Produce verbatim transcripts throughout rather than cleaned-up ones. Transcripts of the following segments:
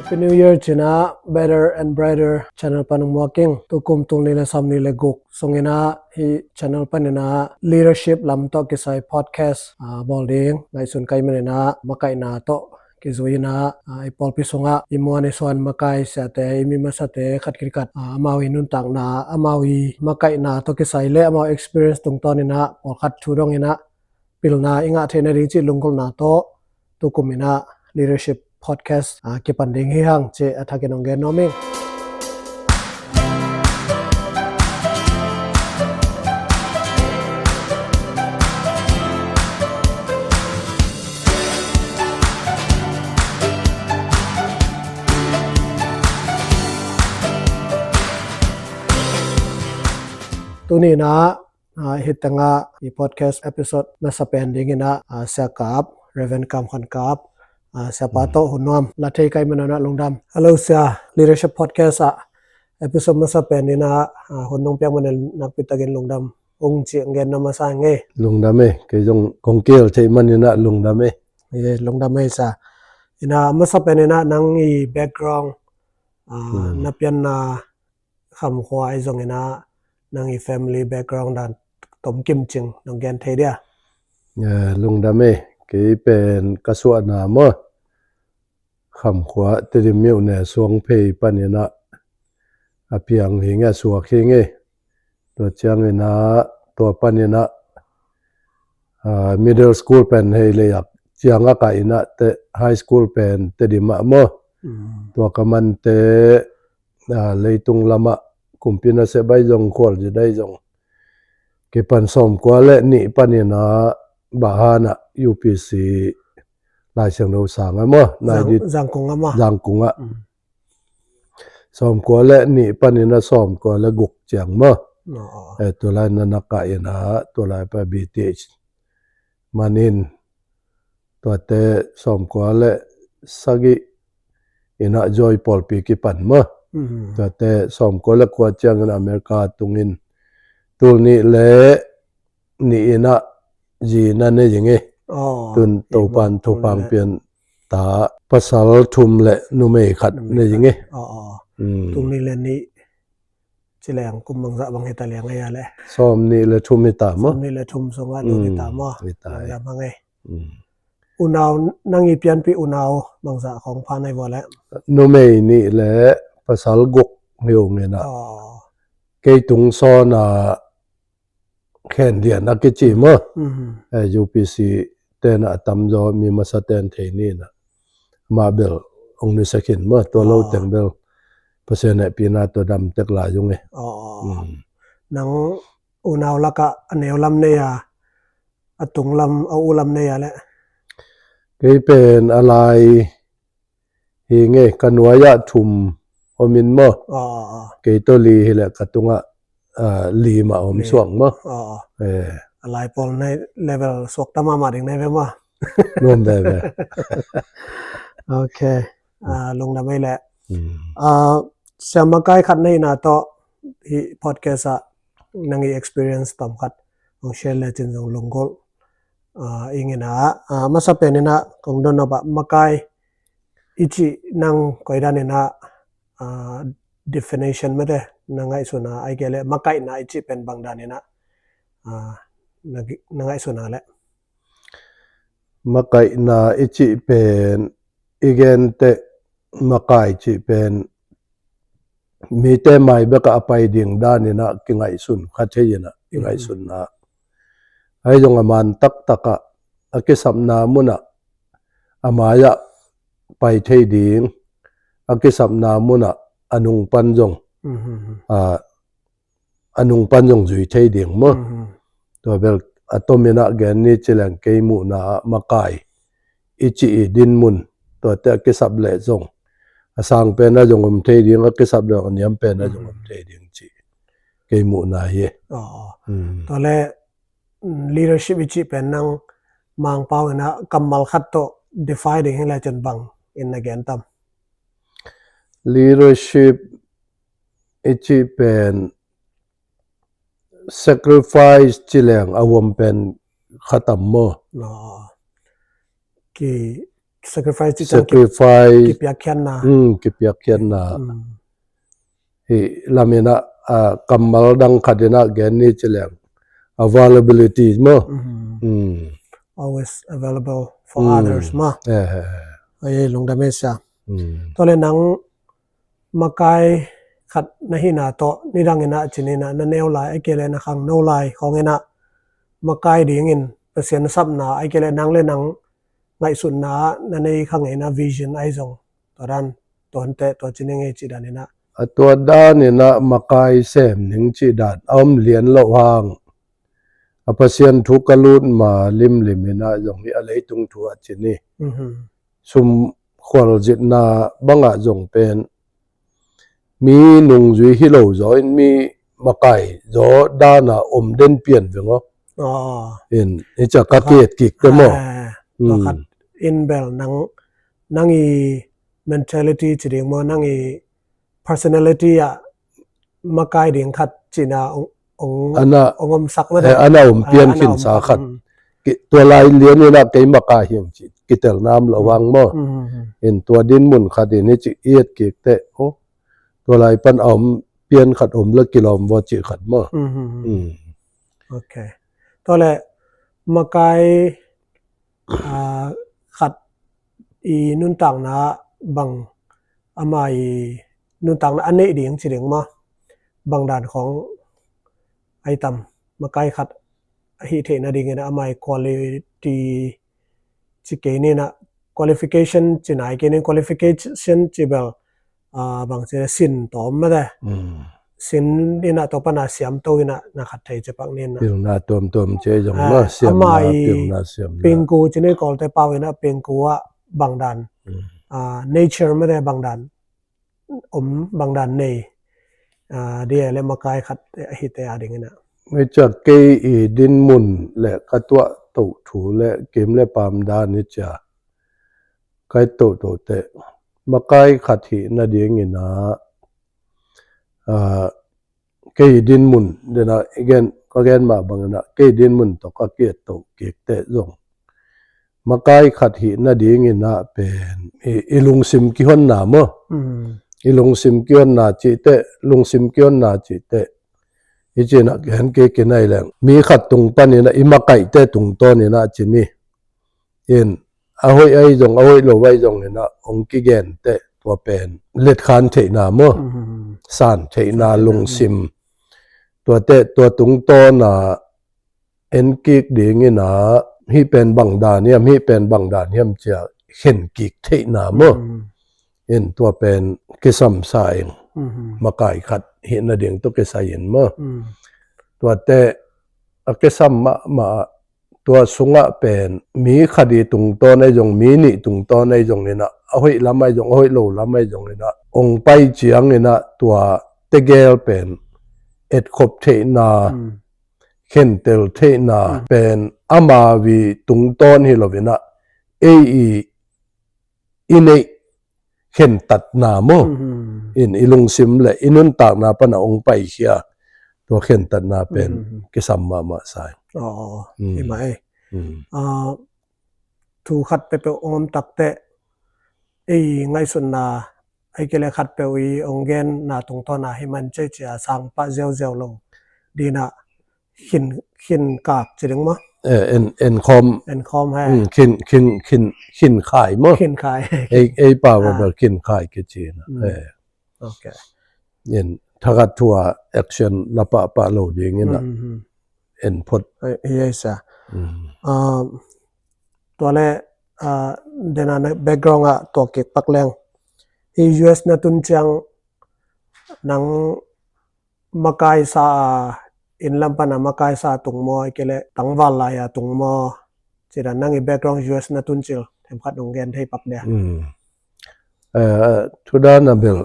Happy New Year ci-in ah Better and Brighter channel pan hong muak ing. Tukum tul nih le sawmnih le guk sungin ah hih channel panin ah leadership lam tawh kisai podcast, ah, bawl ding ngaihsun ka hih manin ah makaihna tawh kizui-in ah, ah, i pawlpi sungah i muan i suan makai siate, i mi masate khat khit khat, ah, amau i nuntakna, amau i makaihna tawh kisai le amau experience tungtawnin ah pawlkhat thu dongin ah pilna i ngah theih nading cih lunggulhna tawh tukum in ah leadership podcast, ah, kipan ding hi hang ci a thakin hong gen nuam ing. Tuni in ah, ah, hih tengah i podcast episode masa pen dingin ah, ah, Sia Kap, Reverend Kam Khan Kap, ah, Siapa tawh hun nuam la thei ka hih manin ah lungdam. Hello Sia, Leadership Podcast ah episode masa pen in ah, ah, hun nong piak manin nakpi takin lungdam ung ci hong gen nuam masa ing ei. Lungdam ei, kei zong kong kihel theih manin ah lungdam ei. Lungdam ei Sia. In ah masa pen in ah nang i background, ah, na pianna Kham khua ahi zongin ah nang i family background dan tomkim cing nong gen thei dia? Lungdam ei, kei pen ka suahna maw, Kham khua Tedim myone Suangphei panin ah a piang hi ing ei, a suak hi ing ei. Tua ciangin ah tua panin ah, ah, middle school pen Heilei ah ciang a kah in ah te, high school pen Tedim ah maw. Tua ka mante, ah, leitung lamah kumpi nasep ahi zong, khualzin ahi zong kipan sawmkua le nih panin ah Bahan ah U P C Lai Siangtho sang ah maw, Zangkung ah maw? Zangkung ah. Sawmkua le nih panin ah sawmkua le guk ciang maw. Eh, tua lai na na kah in ah tua lai pa B T H manin, tuate sawmkua le sagih in ah Joy pawlpi kipan maw. Tuate sawmkua le kua ciangin America tungin tul nih le nih in ah zi na nei ing ei. Tun Topan thupha pian ta pasal thum le numei khat nei ing ei. Tul nih le nih ci leng kum bangzah bang hi ta liang ei a leh? Sawmnih le thum hi ta maw? Sawmnih le thum sungah lut hi ta maw? Hi ta. Lungdam hang ei. Unau, nang i pianpih unau bangzah khawng pha na hi vua leh? Numei nih le pasal guk hi ung in ah. Kei tung sawn ah Khen Lian a kici maw. Eh, U P C ten ah a tamzaw mi masa ten thei ni in ah, amah bel hong nusia khin maw. Tua lo teng bel Pasian hehpihna tawh dam tek lai ung ei. Nang unau lakah a neu lam nei a, a tung lam, a u lam nei a leh? Kei pen a lai hi ing ei, ka nuai ah thum om in maw. Kei tawh li hi leh ka tungah, ah, li mah om suak maw. Eh. A lai pawl nei level suakta mahmah ding nei ve maw? Nuam veve. Ok. Ah, lungdam ei leh. Ah, Sia, makai khat na hihna tawh hih podcast ah nang i experience tawm khat hong share lecin zong lunggulh, ah, ing in ah, ah, masa pen in ah kong donnop ah makai i cih nang koi dan in ah, ah, definition mate na ngaihsun a, ahih kei leh makaihna i cih pen bang dan in ah, ah, na, na ngaihsun a leh? Makaihna i cih pen i genteh makai cih pen mite mai bekah a pai ding dan in ah kingaihsun kha thei in ah, i ngaihsun a. Ahi zong a man taktak ah a kisapna mun ah a mai ah pai thei ding, a kisapna mun ah a nung pan zong, ah, a nung pan zong zui thei ding maw. Tua bel a tom in ah gen ni ci leng kei muhna ah makai i cih i dinmun, tuate a kisap leh zong a sang pen ah zong om thei ding, a kisap leh a niam pen ah zong om thei ding cih kei muhna hi. Tua leh, mm, leadership i cih pen nang Mangpau in ah kammal khat tawh define ding hi lecin bang in na gen tam? Leadership i cih pen sacrifice ci leng a huam pen kha tam maw? Ki, sacrifice ci ciang kip- sacrifice kipiakkhiatna. Hmm, kipiakkhiatna. Hmm. Hi lamin ah, ah, kammal dang khat in ah gen ni ci leng availability maw. Hmm. Hmm. Always available for Hmm. others maw. Eh, eh, eh. Ai, lungdam e sia. Hmm. Tua le nang makai khat na hihna tawh nidang in ah ci ni in ah na neu lai, ai kei le na khangno lai khawng in ah makai dingin Pasian na sapna, ai kei le nang le nang ngaihsutna ah na nei kha ngei in ah vision ai zong tua dan, tua hante tua ci ni ngei cih dan in ah. A tua dan in ah makai sem ning cih dan a om lian loh hang a Pasian thu ka lut ma limlim in ah zong hi a leitung thu ah ci ni. Mhm. Sum khualzinna bangah zong pen mi nungzui hi lo zaw in mi makai zaw dana om den pian veng aw. Ah. In, i ca ka kiet kik te maw? Ah, tua Hmm. khat in bel nang, nang i mentality ci ding maw, nang i personality ah makai ding khat cina ong, ong, ana, ong om sak mah eh, deh. Ana om pian Ah, ana khin om sa sak, khat. Hmm. Ki, tua lai lian in ah kei makai hiang ci kitel nam lo Hmm. vang maw? Hmm, hmm, hmm. In tua din mun khat in hi ci iet kik te, oh, tua lai pan a om pian khat om la kilawm vaw ci khat maw? Hmm, hmm, hmm. Hmm. Ok. Tua le makai, ah, khat i nuntakna bang, ama i nuntakna a neih ding ci ding maw? Bang dan khawng ai tam, makai khat a hih theihna dingin ama i quality ci kei ni in ah, qualification ci nai kei ni in, qualification ci bel, ah, bang ci le sin tawm mah deh. Hmm. Sin in ah tua pan a siam to in ah na khat thei ci pak ni in ah. Pilna tuamtuam ci zong Ah, maw, siamna, ama i pilna siamna. Pingku ci ni Kawlte pau in ah pingku ah bang dan. Hmm. Ah, nature mah deh bang dan om, bang dan nei. Ah, dia le makai khat a hih te a ding in ah. Mei ca kei i din mun le ka tuah toh thu le kim le pam dan i cia. Kai toh toh te. Makai khat hihna ding in ah, ah, kei din mun, den ah, i gen, ka gen mah bang in ah, kei din mun tawh ka kiet toh kik te zong. Makai khat hihna ding in ah pen, i, i lungsim kihonna maw? Mm. I lungsim kihonna cih te, lungsim kihonna cih te. I ci in ah gen kik in ah i leng. Mi khat tung pan in ah, i makaihte tungtawn in ah ci ni. In, a hoih ahi zong, a hoih lo ahi zong in ah, hong kigen te, tua pen. Letkhan theihna maw? Mm. San theihna, san theihna, lungsim. Mm. Tua te, tua tungtawn ah, en kik ding in ah, hih pen bang dan hiam, hih pen bang dan hiam cia, khen kik theihna maw? Mm. In tua pen kisam sa ing. Mm. Makai khat hihna ding tawh kisai in maw? Mm. Tua te, a kisam mahmah, tua sungah pen mi khat i tungtawn ahi zong, mi nih tungtawn ahi zong in ah, a hoih lam ahi zong, a hoih lo lam ahi zong in ah, hong pai ciang in ah, tua tegel pen etkhop theihna, mm, khentel theihna, mm, pen ama vi tungtawn hi lo in ah, ei i i neih khentatna maw? Mhm. In i lungsim le i nuntakna pan a hong paikhia tua khentatna pen, mhm, kisam mahmah sa ing. Aw, mm, hi mah ei. Mm. Ah, thu khat peuhpeuh hong om takteh ei ngaihsutna, ei kei le khatpeuh i hong genna tungtawn a hi man cei cia sang pah ziauziau lo ding in ah khin, khinkak ci ding maw? Eh, en, enkhawm. Enkhawm he. Mm, khin, khin, khin, khinkhai maw? Khinkhai. Ei, ei pau ah bel khinkhai kici na. Mm. Eh. Ok. En, thakhat thu a action la pahpah lo ding in ah. Mm, mm, mm. En phot. Ei, ei, ei sa. Mm. Ah, tua le, ah, den a na background ah tua kik pak leng. Hih U S na tun ciang nang makaisa a, inn lam pan a makaisa a tung maw, ei kei le tangval lai a tung maw, ci dan nang i background U S na tun cil themkhat hong gen thei pak dia. Mm. Eh, thu dan a bel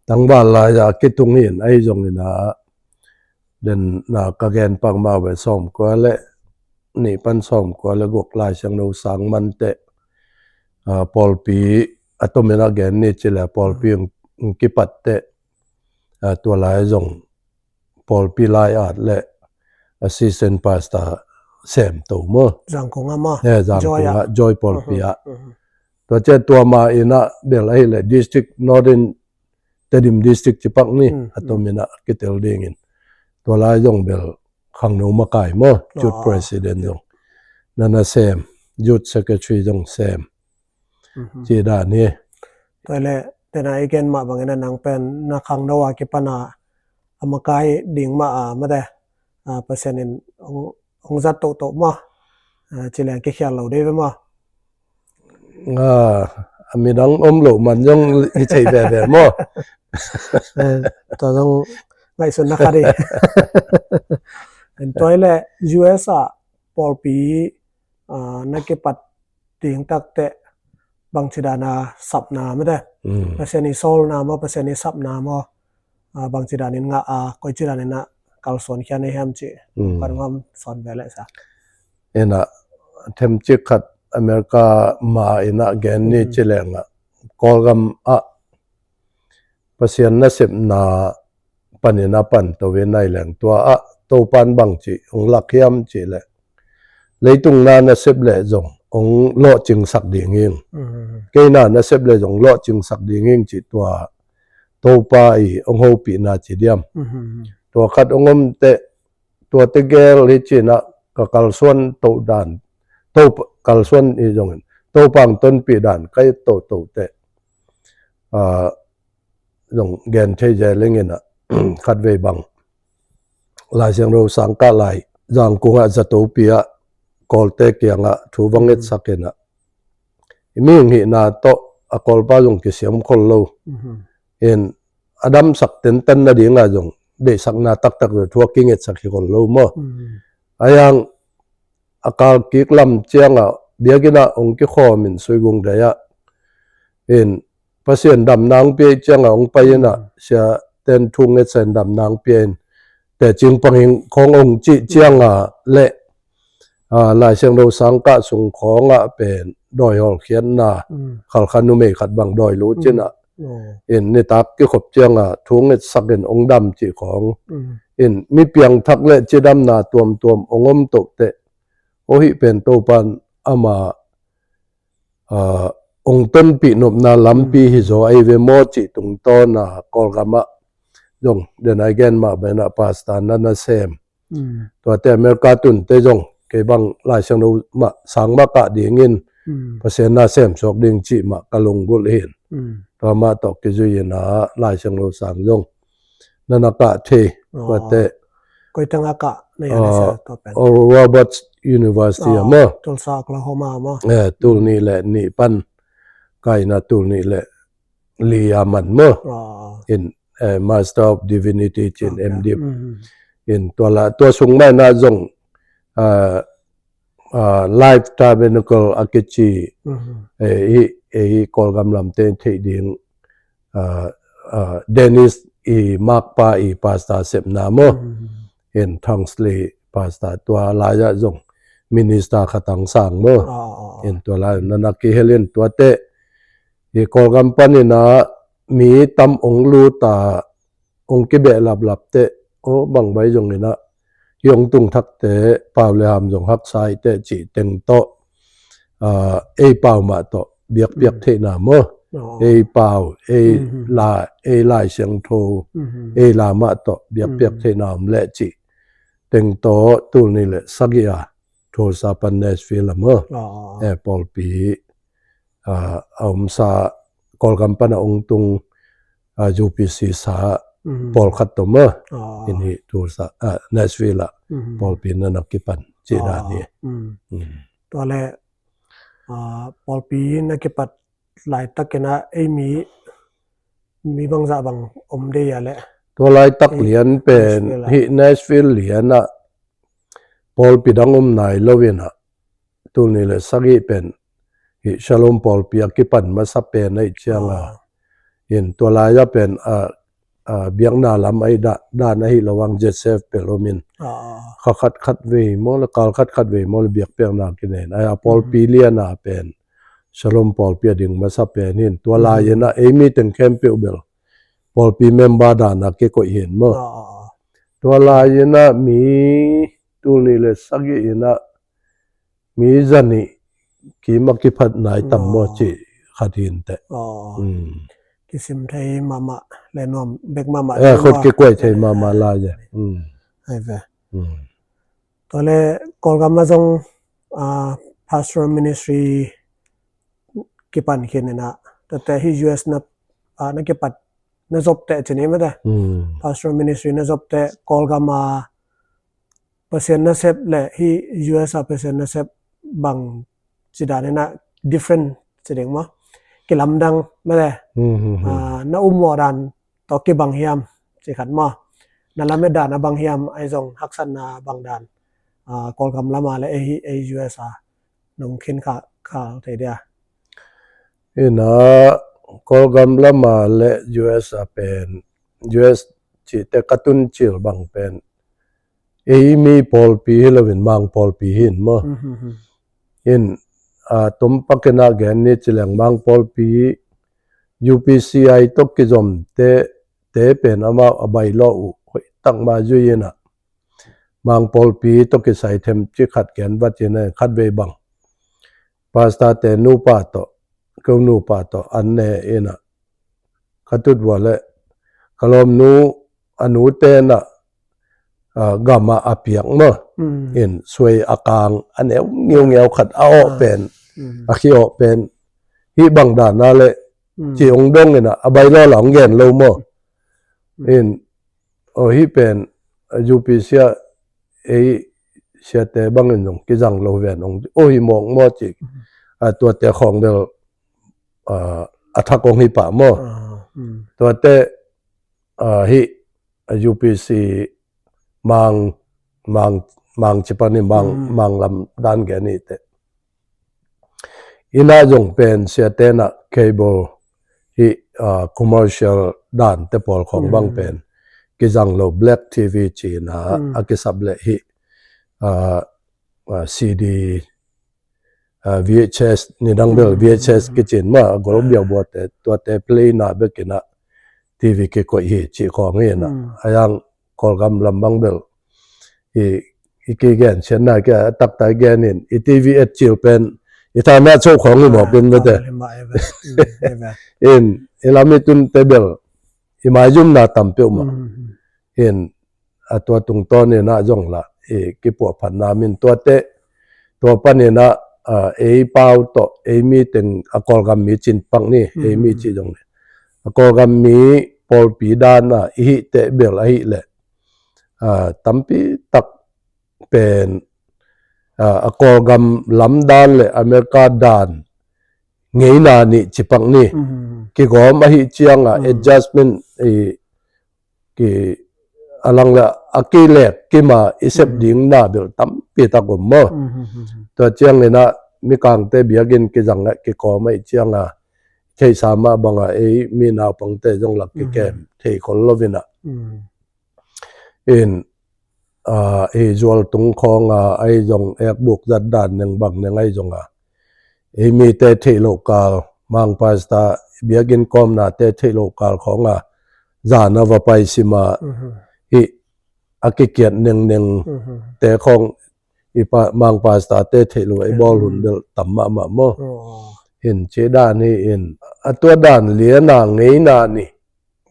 tangval lai a kitung hi in ahi zong in ah, den a ka gen pak mah ve sawmkua le nih pan sawmkua le guk Lai Siangtho sang man teh, ah, pawlpi a tom in ah gen ni ci le pawlpi hong, hong kipat teh, ah, tua lai zong pawlpi lai at le assistant pastor semto maw. Zangkong ah maw? Eh, Zangkong ah, Joy pawlpi ah. Tua ciang tua ma in ah bel ahih leh district, Northern Tedim District ci pak ni, a tom in ah kitel dingin. Tua lai zong bel khangno makai maw, youth president zong na na sem, youth secretary zong sem. Ci dan hi. Tua leh tena i gen mah bangin ah nang pen na khangno a kipan a makai ding mah a mate, Pasian in hong zat tohtoh maw? Ci leng kikhial lo dei ve maw? A midang om loh man zong hi thei veve maw? Tua zong ngaihsutna khat hi. Tua leh U S ah pawlpi na kipat ding takteh bangci dan a sapna mate, Pasian i sawlna maw, Pasian i sapna maw, bangci danin ngah a, koici danin ah kalsuan khia na hiam cih pan ngam sawn ve leh sa. In ah themcik khat America ma in ah gen ni ci leng ah, Kawlgam ah Pasian nasepna panin a pan to in ah leng tua ah Topan bangci hong lak hiam cih leh, leitung na nasep leh zong hong lawhcingsak ding hing. Kei na nasep leh zong lawhcingsak ding hing cih tua Topa i hong hopihna ci diam. Tua khat hong om teh, tua tegel hi ci in ah ka kalsuan toh dan, Topa kalsuan hi zongin Topa hong tonpih dan ka et tohtoh teh, zong gen thei zel ing in ah, khatvei bang Lai Siangtho sang kah lai Zangkung ah zatopi ah Kawlte kiangah thu va ngetsak in ah, i mihing hihna tawh a Kawlpa zong kisiam khol lo. In a damsak tentan nading ah zong deihsakna taktak zong thu a kingetsak hi khol lo maw? A yang a kal kik lam ciang ah biakinn ah hong kikhawm in Suigung dai ah in Pasian damna hong pia ciang ah hong pai in ah, siaten thu ngetsak in damna hong pia in, tecing pangin khawng hong cih ciang ah leh, Lai Siangtho sang kah sung khawng ah pen dawi hawlkhiatna, khalkha numei khat bang dawi lut ci in ah, in nitak kikhop ciang ah thu ngetsak in hong dam cih khawng. In mi piangthak leh cidamna tuamtuam hong om toh teh, aw hih pen Topan ama hong tonpih nopna lampi hi zaw ahi ve maw cih tungtawn a Kawlgam ah zong den a i gen mah bangin ah pastor na na sem. Tuate America tunte zong kei bang Lai Siangtho mah sang mah kah dingin Pasian na sem suak ding cih mah ka lunggulh hi in. Tua mah tawh kizui in ah Lai Siangtho sang zong na na kah thei. Tuate koi teng a kah na hi a, na sa tua pen? Roberts University ah maw? Tulsa, Oklahoma ah maw? Tul nih leh nih pan kah in ah tul nih leh li a man maw? In Master of Divinity ci in M.Div. In tua la, tua sung mah in ah zong Life Tabernacle a kici, hih Kawlgam lamte in theih ding, Dennis i makpa i pastor sepna maw? In Tonsley pastor, tua lai ah zong minister khat hong sang maw? In tua lai na na kihel in tuate i Kawlgam panin ah mi tam hong lut a, hong kibehlaplap teh, aw bang bai zongin ah hih hong tung thakte pau le ham zong haksa hi teh cih teng tawh, ei pau mah tawh biakpiak theihna maw? Ei pau, ei la, ei Lai Siangtho, ei la mah tawh biakpiak theihna om leh cih teng tawh tul nih leh sagih a Tulsa pan Nashville ah maw? Pawlpi a omsa, Kawlgam pan a hong tung, U P C sa pawlkhat tawh maw? In hih Tulsa, Nashville ah pawlpi na na kipan cih dan hi. Tua leh pawlpi na kipat laitakin ah ei mi, mi bangzah bang om dei a leh? Tua laitak lian pen hih Nashville lian ah pawlpi dang om nai lo in ah, tul nih leh sagih pen hih Shalom pawlpi a kipan masa pen ahih ciang a, in tua lai ah pen biakna lam ahi dan ahi lo ang, Z C F pel om in, kha khat khat vei maw leh kal khat khat vei maw leh biakpiakna kinei in, a pawlpi lian a pen Shalom pawlpi a ding masa pen hi in, tua lai in ah ei mi teng khempeuh bel pawlpi member dan a kikoih hi in maw? Tua lai in ah mi tul nih leh sagih in ah mi zanih kim a kiphat nai tam maw, ci khat hi inteh. Kisim thei mahmah le nuam bek mahmah, khut kikuai thei mahmah lai e. Tua le Kawlgam a zong pastoral ministry kipan khin inah, tuate hi U S na kipat na zopteh cini mate, pastoral ministry na zopteh Kawlgam a Pasian nasep le hi U S a Pasian nasep bang ci dan inah different ci ding maw, kilamdang mate, na um mawh dan tawh kibang hiam ci khat maw, na lamet dan a bang hiam, ahi zong haksatna bang dan Kawlgam lama le ei U S a nong khin khal thei dia? Ina, Kawlgam lama le U S a pen, U S cihte ka tun cil bang pen ei mi pawlpi hi loin Mang pawlpi hi in maw. In, tumpak inah gen ni ci leng Mang pawlpi U P C I tawh kizomte te pen amau a bylaw uh hoih tak mah zui inah Mang pawlpi tawh kisai them ci khat gen vat inah, khatvei bang pastor te nupa tawh, keu nupa tawh an ne inah, ka tut vua le ka lawmnu a nute inah gamah a piak maw, in suai a kang a neu ngeungeu khat a awh pen, a khi awh pen hi bang dan a le ci hong dong inah, a bylaw la hong gen lo maw. In, aw, hi pen U P C a ei siate bangin zong kizang lo ven hong, aw, hi mawk maw ci. Tuate khawng bel a thak hong hi pah maw. Tuate hi U P C Mang, Mang, Mang ci pan hi, Mang, Mang lam dan gen hi teh. Inah zong pen siate inah cable hi, commercial dante pawl khawng bang pen kizang lo, black T V ci inah a kisap le hi, C D, V H S, nidang bel V H S kici in maw, a gol biau buate, tuate play na bek inah T V kikoih hi ci khawng hi inah. A yang Kawlgam lam bang bel i, i kigen siatna kia a taktak gen in, i T V et cil pen i thana cho khawng hi mawk in mate. In, i lam i tunte bel i maizumna tam peuhmah. In, a tua tungtawn inah zong lah i kipuahphatna min tuate, tua pan inah ei pau tawh ei mi teng a Kawlgam mi cin pak ni, ei mi ci zong ni, a Kawlgam mi pawlpi dan a i hih teh bel ahih leh tampi tak pen a Kawlgam lam dan le America dan ngeina nih ci pak ni. Kigawm ahih cianga adjustment i ki a lang le a kilek kima i sep ding na bel tampi tak om maw. Tua ciang inah Mikangte biakinn kizang ah kikawm ahih cianga theihsa mah banga ei mi naupangte zong lak kikem thei khol lo inah. In, a, i zual tung khawnga ahi zong ekbuk zat dan neng bang neng ahi zonga ei mite theih loh kal, Mang Pastor biakinn kawmnate theih loh kal khawnga zan a va pai sima hi a kikiat nengneng te khawng i pa, Mang Pastor te theih loh i bawl hun bel tam mahmah maw. Hin ci dan hi in a tua dan liana ngeina nih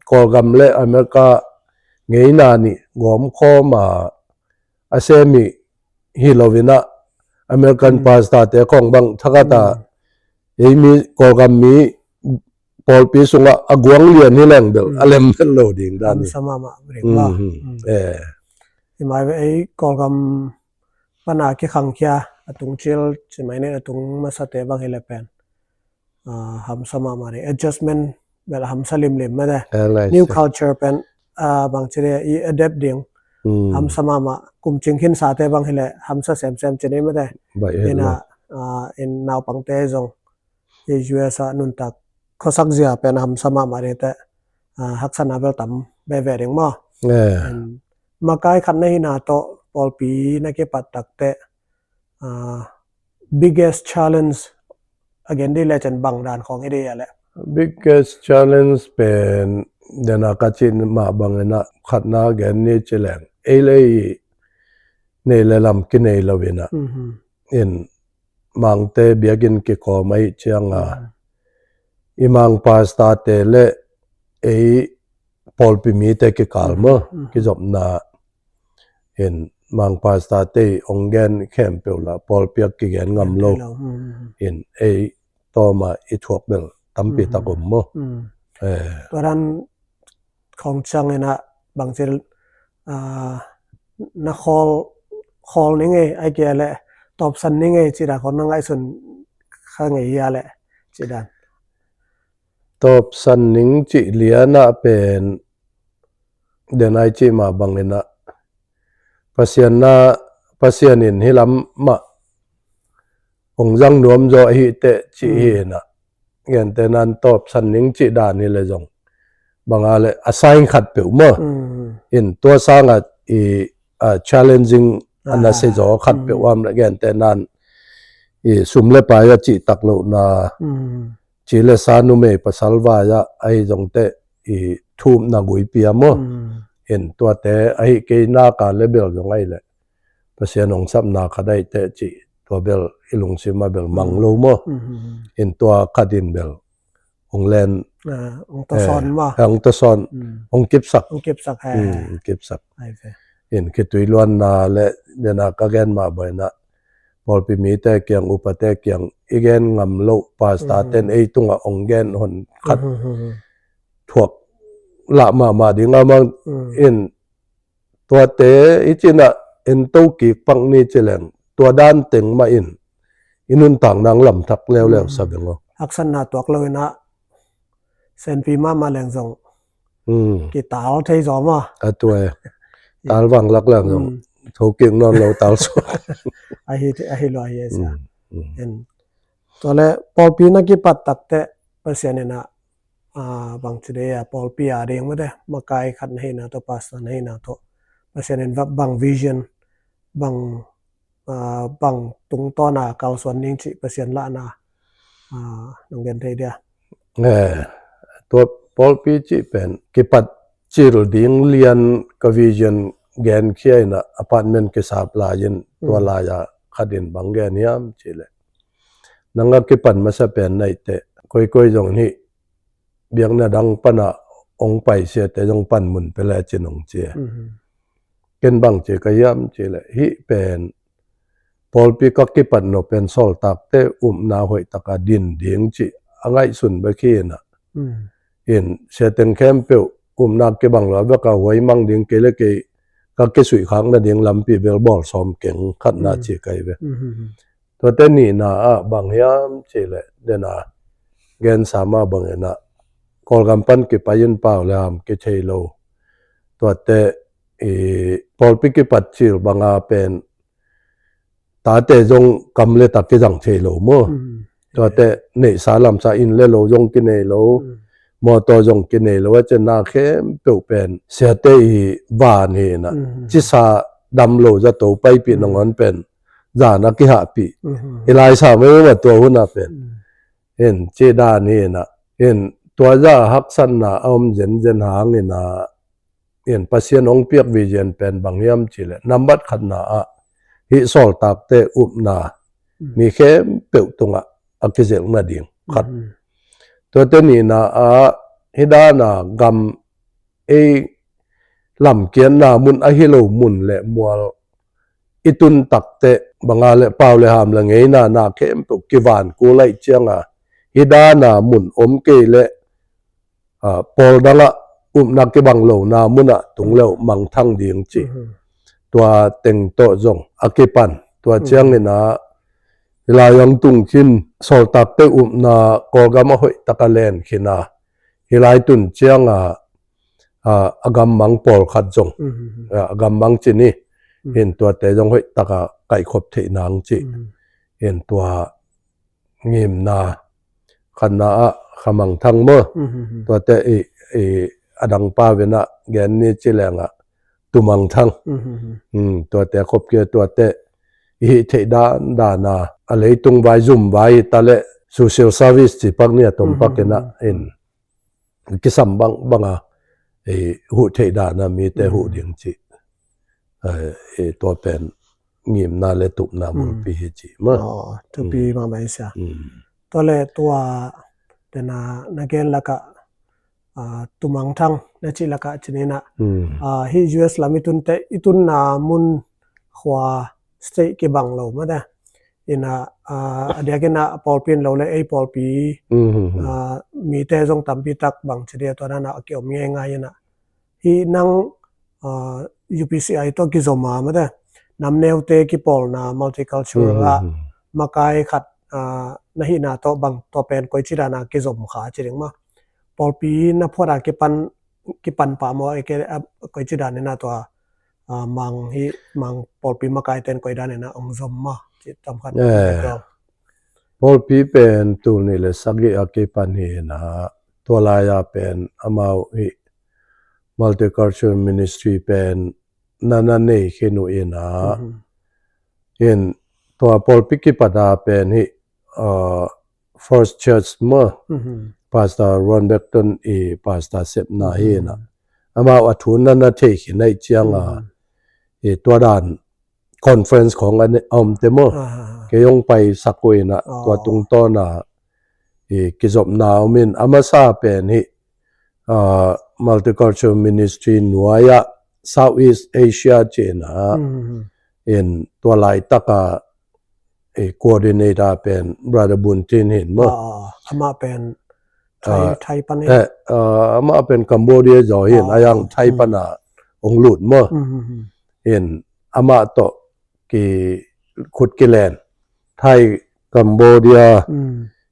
Kawlgam le America ngeina nih gawmkhawma a sem hi, hi lo inah American pastor te khawng bang thakata ei mi Kawlgam mi pawlpi sungah a guang lian hi leng bel a lem bel lo ding dan hi. Hamsa mahmah ring maw. Eh. Hi mai ve ei Kawlgam pana kikhangkhia a tung cil ci mai nen a tung masate bang hi le pen. Ah, hamsa mahmah ring. Adjustment bel a hamsa limlim mate. New culture pen, ah, bang ci le i adapt ding. Hamsa mahmah kum cing khin sate bang hi le hamsa semsem ci ni mate. Ina, ah, in naupangte zong i U S a nuntak khuasak zia pen hamsa mahmah ding teh, ah, haksatna bel tam veve ding maw. Makai khat na hina tawh pawlpi na kipat tak teh, ah, biggest challenge a gen dih lecin bang dan khawng hi dih a leh. Biggest challenge pen dena ka cih mah bang inah khatna gen ni ci leng ei le ei nei le lam kinei lo inah. In Mangte biakinn kikawm ahih cianga i Mang pastor-te le ei pawlpi mite kikal maw, kizopna in Mang pastor-te i hong gen khempeuh lah pawlpi ah kigen ngam lo. In ei tawma i thuak bel tampi tak om maw. Tua dan khong ciangin ah bangci na khawl ning ei, ai kia le tawpsan ning ei cih dan khong na ngaihsun kha ngei hia le cih dan. Tawpsan ning cih lianah pen den ai cih mah bangin ah Pasian na, Pasian in hih lam mah hong zang nuam zaw ahi teh cih hi in ah, gentehna in tawpsan ning cih dan hi le zong banga le a sign khat peuh maw. In tua sangah i challenging a na si zaw khat peuh om le gentehna in i sum le pai a cih tak lohna, ci le sa, numei pasal vai ah ahi zongte i thumna guipi a maw. In tuate ahi kei naka le bel zong ahi le Pasian hong sapna khat ahi teh cih tua bel i lungsim a bel mang lo maw. In tua khat in bel hong len, hong tasawn, hong kipsak, hong kipsak. In khitui luanna le dena ka gen mah bangin ah pawlpi mite kiang, upate kiang i gen ngam loh pastor-ten ei tungah hong gen hon khat thuak lah mahmah ding a mang. In tuate i cinah ento kik pak ni ci leng tua dan teng mah in i nuntak nang lamthak leuleu sa beng aw. Haksatna tuak lo in ah senpi mahmah leng zong kital thei zaw maw. A tua e. Tal vanglak leng zong thokik nawn lo tal suak. Ahi lo ahi a sia. Tua le pawlpi na kipat takteh Pasian in ah bangci dei a pawlpi a ding mate makai khat na hihna tawh, pastor na hihna tawh Pasian in bang vision, bang bang tungtawna kalsuan ning cih Pasian lahna nong gen thei dia? Tua pawlpi cih pen kipat cil ding lian ka vision genkhia in ah apartment kisap lai-in tua lai-a khat in bang gen hiam cih leh, nang a kipan masa pen na hih teh koikoi zong hih biakna dang pana hong paisiate zong panmun pia le cin hong ci e. Ken bang ci ka hiam cih leh hih pen pawlpi ka kipat nop pen sawltakte upna hoihtaka din ding cih a ngaihsun bek hi in ah. In siateng khempeuh upna kibang lo a beka huai mang ding kei le kei ka kisuihkhak nading lampi bel bawl sawm keng khatna ci ka hi ve. Tuate nihna ah bang hiam cih leh dena gensa mah bangin ah Kawlgam pan kipai in pau le ham kithei lo. Tuate i pawlpi kipat cil banga pen tate zong kam le tak kizang thei lo maw. Tuate neihsa lamsa inn le lo zong kinei lo. Mawtaw zong kinei lo a, cianna khempeuh pen siate i van hi in ah. Cisa dam lo zato paipih nangawn pen zan a kihahpih. I laisa mai mah tua hun ah pen in cih dan hi in ah. In tua zah haksatna a om zenzen hang in ah, in Pasian hong piak vision pen bang hiam cih leh nambat khatna ah hih sawltakte upna mi khempeuh tungah a kizelh nading khat. Tuate nihna ah hih dana gam ei lamkiatna mun ahi lo mun le mual i tun takteh banga le pau le ham le ngeina na khempeuh kivan kul ahih cianga hih dana mun om kei le pawl dangah upna kibang lona munah tung le uh mangthang ding cih. Tua teng tawh zong a kipan tua ciangin ah hih lai-ah tung khin sawltakte upna Kawlgam a hoihtaka len khin a, hih lai tun cianga a gammang pawlkhat zong a gammang cin hi. In tuate zong hoihtaka kaihkhop theih nang cih. In tua ngimna khatna ah khamangthang maw. Tuate i a dangpa venah gen ni ci lengah tumangthang. Tuate khopkik tuate i hih theih dandana a leitung vai zum vai hi ta le social service ci pak ni a tom pak in ah in kisam bangbanga i huh theih dana mite huh ding cih. Tua pen ngimna le tupna bulpi hi ci mah. Thupi mahmah hi sia. Tua le tua tena na gen lakah, tumang thang na cih lakah cininah, hi U S lam i tunte i tunna mun khua state kibang lo mate. Inah, a diakinah pawlpi in lo le ei pawlpi mite zong tampi tak bang ci dia tua nanah a kiom ngeingai inah. Hi nang, U P C I tawh kizom a mate, namneute kipawlna multicultural ah makai khat na hihna tawh bang tua pen koici dana kizom kha ci ding mah. Pawlpi na phuata kipan, kipan pah maw, koici danina tua mang hi, mang pawlpi makaiten koi danina ong zom mah ci tam khat. Pawlpi pen tul nih le sagih a kipan hi inah, tua lai-a pen amau hi multicultural ministry pen nana nei khin uh inah, in tua pawlpi kipata pen hi, First Church mah, Pastor Ron Beckton i pastor sepna hi inah, amau a thu nana thei khin aih cianga, i tua dan conference khong a omte maw. Kei hong paisak uh inah tua tungtawna i kizopna om in, a masa pen hi, multicultural ministry nuai-ah Southeast Asia cina in tua laitaka coordinator pen Brother Bun Tin hin maw. Amah pen Thai pan hi. Amah pen Cambodia zaw hin, a yang Thai pana ong lut maw. In amah tawh ki khut kilen, Thai, Cambodia,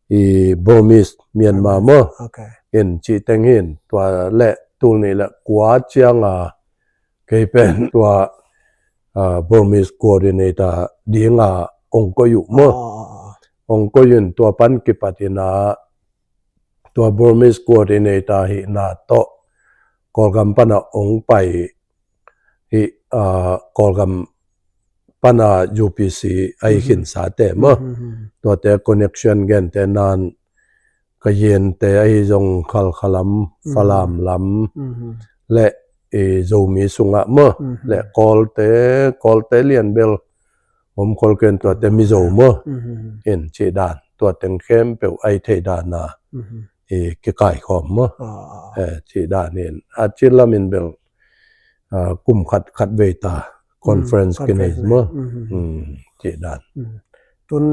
i Burmese, Myanmar maw. In cih teng hin tua le tul nih le kua cianga kei pen tua Burmese coordinator dinga ong koi uh maw. Ong koi in tua pan kipat inah tua Burmese coordinator hihna tawh Kawlgam pana ong pai hi, Kawlgam pana U P C a i khinsate maw. Tuate connection gente nan Kayente ahi zong Khalkha lam, Falam lam le i Zomi sungah maw, le Kawlte, Kawlte lianbel om khol ken tuate Mizo maw. In cih dan tua teng khempeuh a i theih dana i kikaikhawm maw. Cih dan in a cih lamin bel kum khat khat vei ta conference kinei maw. Cih dan. Tun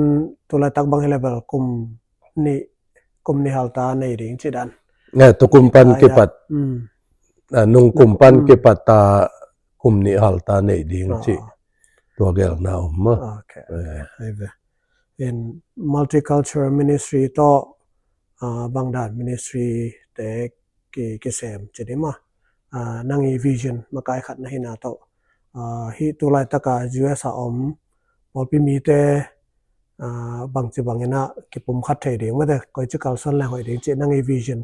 tulaitak bang hi le bel kum nih, kum nih halta nei ding cih dan. Tua kum pan kipat, nung kum pan kipat ta kum nih halta nei ding cih tua gelna om maw. In multicultural ministry tawh bangdan ministry te ki, kisem ci ding maw. Nang i vision makai khat na hina tawh hi tulaitaka U S a om pawlpi mite bangci bangina kipumkhat thei ding mate, koici kalsuan leng hoih ding ci nang i vision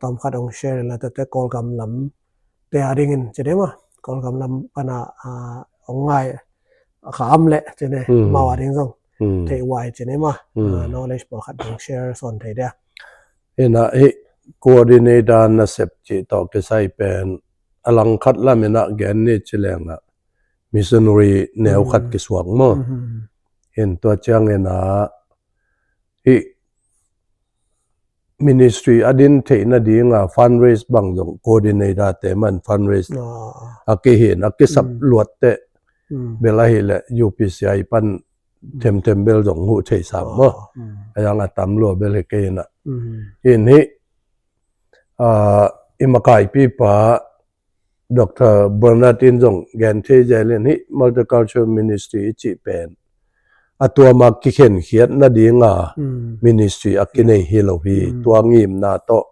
tawmkhat ong share in la tete Kawlgam lam te a dingin ci ding maw. Kawlgam lam pana ong ngai a kha am le ci ne mau a ding zong thei uai ci ne maw. Knowledge pawlkhat ding share sawn thei dia. Ina hi coordinator nasep cih tawh kisai pen a langkhat lam ina gen ni ci lengah missionary neu khat kisuak maw. In tua ciang ina hi ministry a din theihna dinga fundraise bang zong coordinator te man fundraise a kihin a kisap luat teh bel ahi le U P C I pan themthem bel zong huh thei sam maw. A yang a tam lua bel hi kei ina. In hi i makaipi pa Doctor Bernard in zong gen thei zel in hi multicultural ministry i cih pen a tuama kikhenkhiat nadinga ministry a kinei hi lo hi. Tua ngimna tawh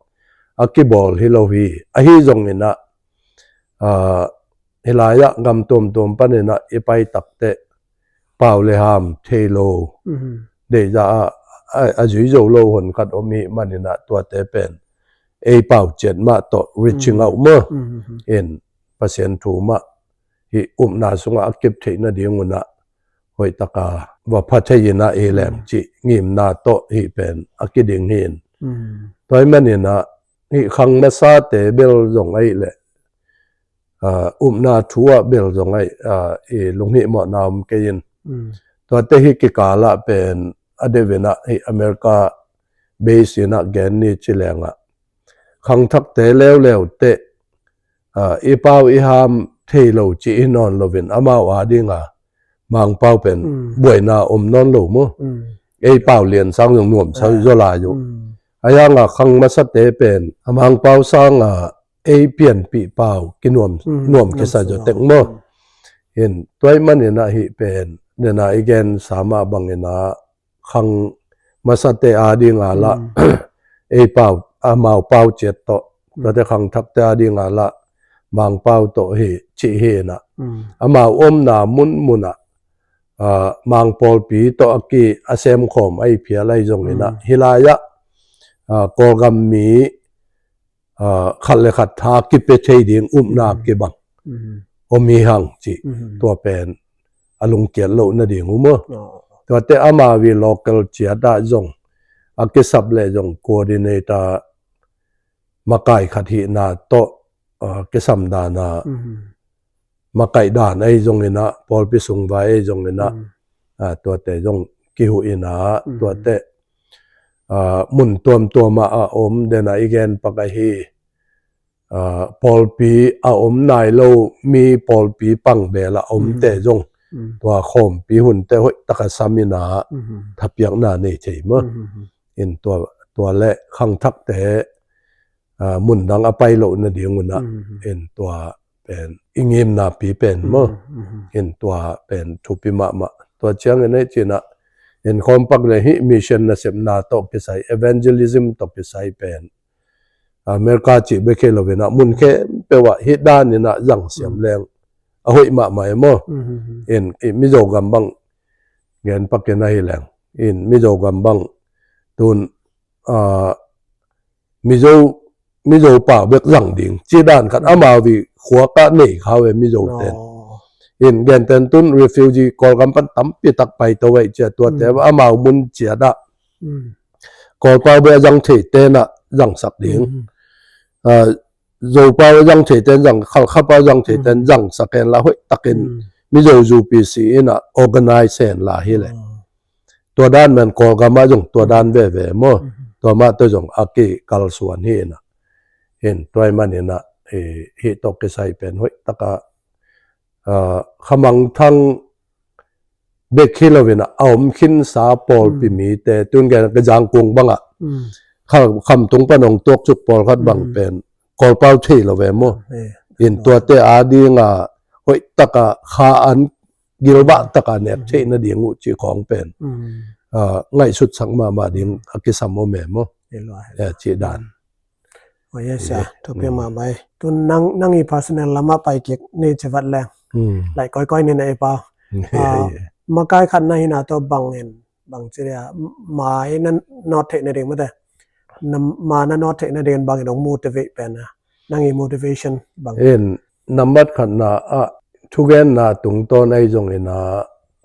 a kibawl hi lo hi. Ahi zongin ah, ah, hilai-ah gam tuamtuam panin ah i pai takteh pau le ham thei lo, deihzah ah a, a zui zo lo honkhat om hi manin ah tuate pen ei pau ciat mah tawh reaching out maw. In Pasian thu mah hih upna sungah a kip theih nadingun ah hoihtaka va pha thei in ah hi leng cih ngimna tawh hih pen a kiding hi in. Tua ahih manin ah hih khang masate bel zong ahih leh ah, upna thu ah bel zong ahi, ah, i lunghihmawhna om kei in. Mm. Tuate hi kikalah pen a deuh in ah hi America base in ah gen ni ci leng ah, khangthakte leuleu teh, ah, i pau i ham thei lo ci hi nawn loin amau a ding a Mangpau pen Mm. buaina om nawn lo maw. Mm. Ei pau lian sang zong nuam sa Ah. zaw lai uh. Mm. A yang a khang masate pen a Mangpau sang a ei pianpih pau kinuam Mm. nuam Nuam kisa sa zaw lo. tek maw. Mm. In tua ahih manin ah hih pen, den a i gen sa mah bangin ah khang masate a ding a lah Mm. ei pau, amau pau ciat tawh, Mm. tuate khangthakte a ding a lah Mangpau tawh hi cih hi in ah. Mm. Amau omna munmun ah, ah, Mang pawlpi tawh a ki a semkhawm ahi phial ahi zongin ah. Mm. Hih lai ah, ah, Kawlgam mi, ah, khat le khat tha kipia thei ding upna Mm. kibang Mm. om hi hang cih Mm. tua pen a lungkiat loh nading uh maw. Oh. Tuate amau i local ciat ah zong a kisap leh zong coordinator makai khat hihna tawh, ah, kisam dan a Mm. makaih dan ahi zongin ah, pawlpi sung vai ahi zongin ah, Mm. ah, tuate zong kihuh in ah, Mm. tuate, ah, mun tuamtuam ah a om, den a i gen pak ahi, ah, pawlpi a om nai lo mi pawlpi pangbel a omte Mm. zong Mm. tua khawmpi hunte hoih taka sam in ah Mm. thapiakna nei thei maw. Mm. In tua, tua le khangthakte, ah, mundang a pai loh nading un ah, Mm. in tua pen i ngimnapi pen maw. Mm. In tua pen thupi mahmah. Tua ciangin ei cin ah, in khawm pak le hih mission nasepna tawh kisai, evangelism tawh kisai pen America cih bek hi loin ah, mun khempeuh ah hih danin ah zang siam Mm. leng a hoih mahmah e maw. Mm. In i Mizo gam bang gen pak in ahi leng, in Mizo gam bang tun, ah, Mizo, Mizo pau bek zang ding cih dan khat Mm. amau i khuak ah nei kha uh e Mizo ten. Oh. In gentehna tun refugee Kawlgam pan tampi tak paito uh e ci a, tuate Mm. amau mun ciat ah Mm. Kawl pau bek a zang theite in ah zangsak ding. Mm. Ah, Zo pau a zang theite in zang, Khalkha pau a zang theite in Mm. zangsak hen la, hoih takin Mm. Mizo U P C in ah organize hen la hi leh. Mm. Tua dan man Kawlgam ah zong tua Mm. dan veve maw. Mm. Tua mah tawh zong a kikalsuan hi in ah. In tua ahih manin ah, eh, hih tawh kisai pen hoih taka, ah, khamangthang bek hi loin ah, a om khinsa pawlpi Mm. mite, tun gen ka Zangkung bang ah. Mm. Kha-, Khamtung pan hong tuak cuk pawlkhat bang Mm. pen Kawl pau thei lo ve maw. Eh. In tuate a ding a hoih taka kha an gilvah Mm. taka nek Mm. theih nading uh cih khawng pen. Mm. Ah, ngaihsutsak mahmah ding Mm. a kisam om e maw. Eh, lua, eh, lua. Eh, cih dan. Mm. Oh, yes, Eh, ah, thupi mm. mahmah e. Tun nang, nang i personal lam ah pai kik ni ci vat leng. Mm. Laih kawikawi ni na e pau. Eh, Ah, eh. makai khat na hihna tawh bang in, bang ci dia, ma i na nawt theih nading mate. Na, ma na nawt theih nading in bang in hong motivate pen a. Nang i motivation bang. In, nambat khatna ah, thugenna tungtawn ahi zongin ah,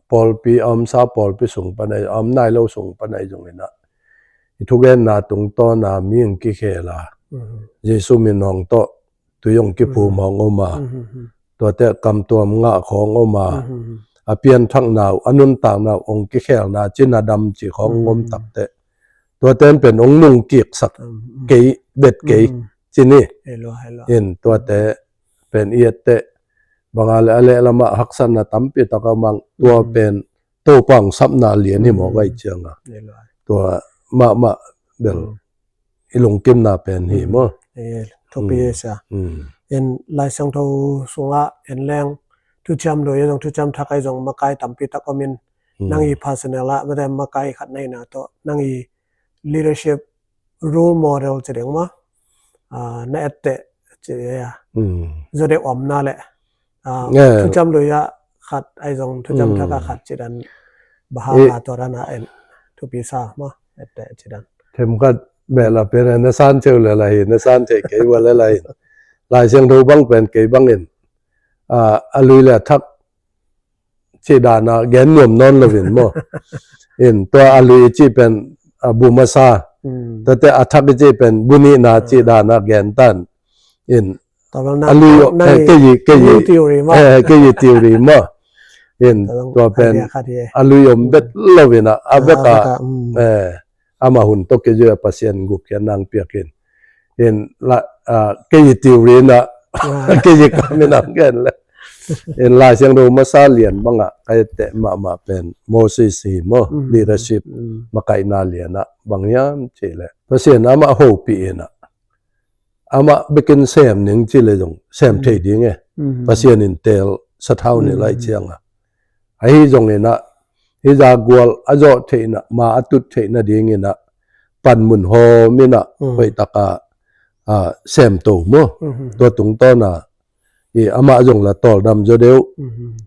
pawlpi a omsa pawlpi sung pan ahi, a om nai lo sung pan ahi zongin ah, i thugenna tungtawn a mi hong kikhel a, Mhm. Jesu min hong tawh tui hong kiphum Mhm. hong om a, Mhm. tuate kamtuam ngah khawng om a, Mhm. a pianthakna uh, a nuntakna uh hong kikhelna, cina dam ci khawng Mhm. om takteh, tuate in pen hong nungkiksak Mhm. kei, bet kei, Mhm. ci ni. Hello, hello. In tuate pen i etteh, bang a leh a lehlam ah haksatna tampi tak a mang, tua Mhm. pen Topa hong sapna lian hi mawk Mm. ahi ciang a. Hello. Tua mahmah bel Mm. i lungkimna pen hi Mm. maw. Eh, thupi Mm. sa. Mm. En Lai Siangtho sungah en leng thuciam lui a zong thuciam thak ahi zong makai tampi tak om in Mm. nang i personal ah, mate makai khat na hihna tawh, nang i leadership role model ci ding maw. Ah, na etteh ci, ah. Mm. Zaw deuh omna leh. Ah, Eh. thuciam lui ah khat ahi zong thuciam Mm. thak ah khat ci dan. Bang hang I- a tua dan a en thupi sa maw. Etteh ci dan. Themkhat beh la pen na san ceu le la hi, na san ceu kei ua le la hi. Lai Siangtho bang pen kei bang in. Ah, a lui le a thak cih dan a gen nuam nawn lo in maw. In tua a lui i cih pen a bu masa. Mm. Tuate a thak i cih pen bu nihna cih Mm. dan a gen tan. In Tua bel a lui om, eh, kei, kei theory maw. Eh, kei theory maw. In tua pen idea khat hi. A lui om bet lo in a, a bek a, eh, ama hun tawh kizui a Pasian guk kian nang piak in. In la, ah, kei theory in a, kei kam in a gen le. In Lai Siangtho masa lian bang a ka etteh mahmah pen Moses hi maw, leadership, makaihna lian a bang hiam cih le, Pasian amah hopih in a, amah bekin sem ning cih le zong sem thei ding e. Pasian in teel sathau nih laih ciang a, ahi zong in a, hih zah gual a zawh theihna, ma a tut theihna ding in a, panmun hawm in a, hoih tak a, a, sem to maw. Tua tungtawn a, i amah zong la tawldam zaw deuh,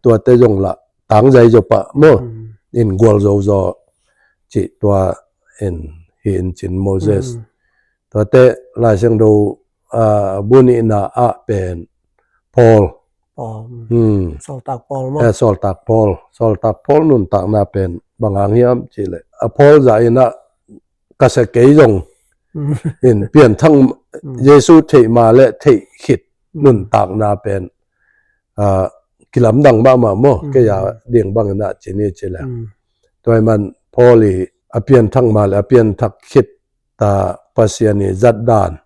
tuate zong la tangzai zaw pah maw. In gualzo zaw cih tua in hi in cin Moses. Tuate Lai Siangtho, ah, bu nihna ah pen Paul. Paul, mm. Sawltak Paul maw. Eh, Sawltak Paul. Sawltak Paul nuntakna pen bang hang hiam cih le, a Paul zah in a ka sia kei zong in pianthak, Jesu theih ma le theih khit nuntakna pen, ah, kilamdang mahmah maw. Kei a ding bang in a ci ni ci le, tua ahih man Paul i a pianthak ma le a pianthak khit ta Pasian i zat dan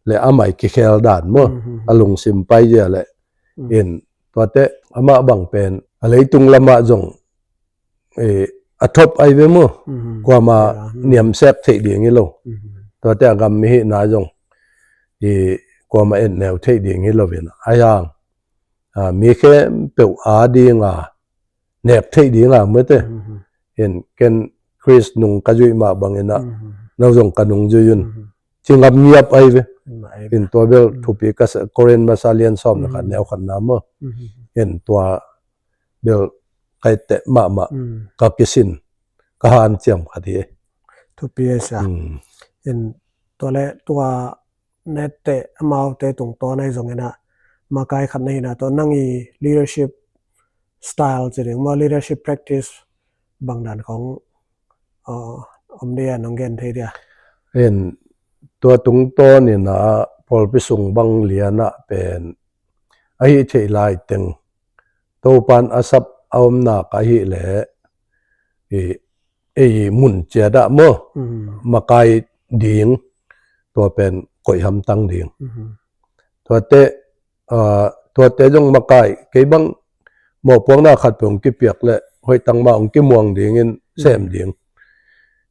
le amah i kikhel dan maw, a lungsim pai zia le, in tuate amah bang pen a leitung lamah zong, eh, a thop ai ve maw. Kuama niamsek theih ding hi lo. Tuate a gam mi hihna zong, eh, kuama etneu theih ding hi lo in a, a yang, ah, mi khempeuh a ding a nek theih ding a mete. In ken Khrist nung ka zuih mah bang in a, no zong ka nung zui un. Ci ngap ngiap ai ve. In tua bel thupi ka sa, Korin masa lian sawm le khat neu khatna maw. In tua bel ka etteh mahmah, ka kisin, ka hanciam khat hi. Thupi a sia. In tua le tua na etteh amaute tungtawn ahi zong in a, makai khat na hi na, tua nang i leadership style ci ding maw, leadership practice bang dan khong, ah, om dia, nong gen thei dia? In tua tungtawn in a pawlpi sung bang lian a pen ahi thei lai teng Topan a sap a om nak ahih le, i, ei mun ciat ah maw, makai ding, tua pen koih hamtang ding. Tuate, ah, tuate zong makai, kei bang mawhpuakna khat peuh hong kipiak le hoih tak mah hong kimuang dingin sem ding,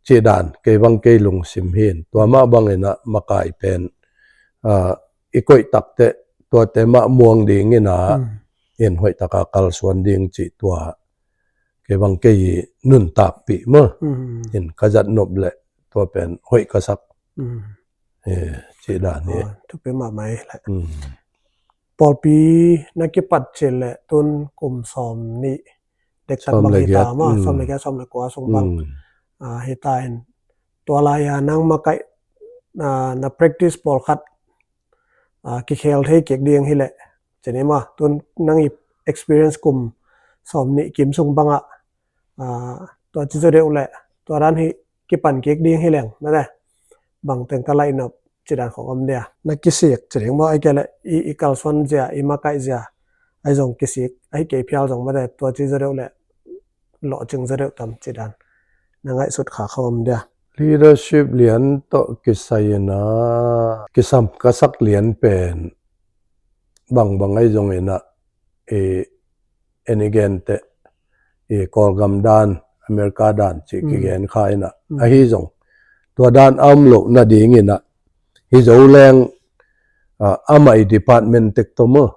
cih dan kei bang kei lungsim hi in. Tua mah bang in a makai pen, ah, i koih tak teh tuate mah muang ding in a, in hoih tak a kalsuan ding cih tua kei bang kei i nuntakpih maw. In ka zat nop le tua pen hoih ka sak. Eh, cih dan hi. Ah, thupi mahmah hi le. Pawlpi na kipat cih le tun kum sawm nih dektak bang hi ta maw, sawm le giat, sawm le kua sung bang. Ah, hi ta in. Tua lai a nang makai, ah, na practice pawlkhat, ah, kikhel thei kik ding hi le, ci ni maw, tun nang i experience kum sawm nih kim sung bang ah, ah, tua ci zaw deuh le, tua dan hi kipan kik ding hi leng mate, bang teng ka laih nop cih dan khong om dia? Na kisik ci ding maw, ahih kei le i, i kalsuan zia, i makai zia, ahi zong kisik, ahi kei phial zong mate, tua ci zaw deuh le lawhcing zaw deuh tam cih dan na ngaihsut kha khong om dia? Leadership lian tawh kisai in a kisam ka sak lian pen bangbang ahi zong in a, i, en i gen teh, i, Kawlgam dan, America dan cih kigen kha in a, ahi zong tua dan a om loh nading in a, hi zo leng, ah, amah i department tek tawh maw.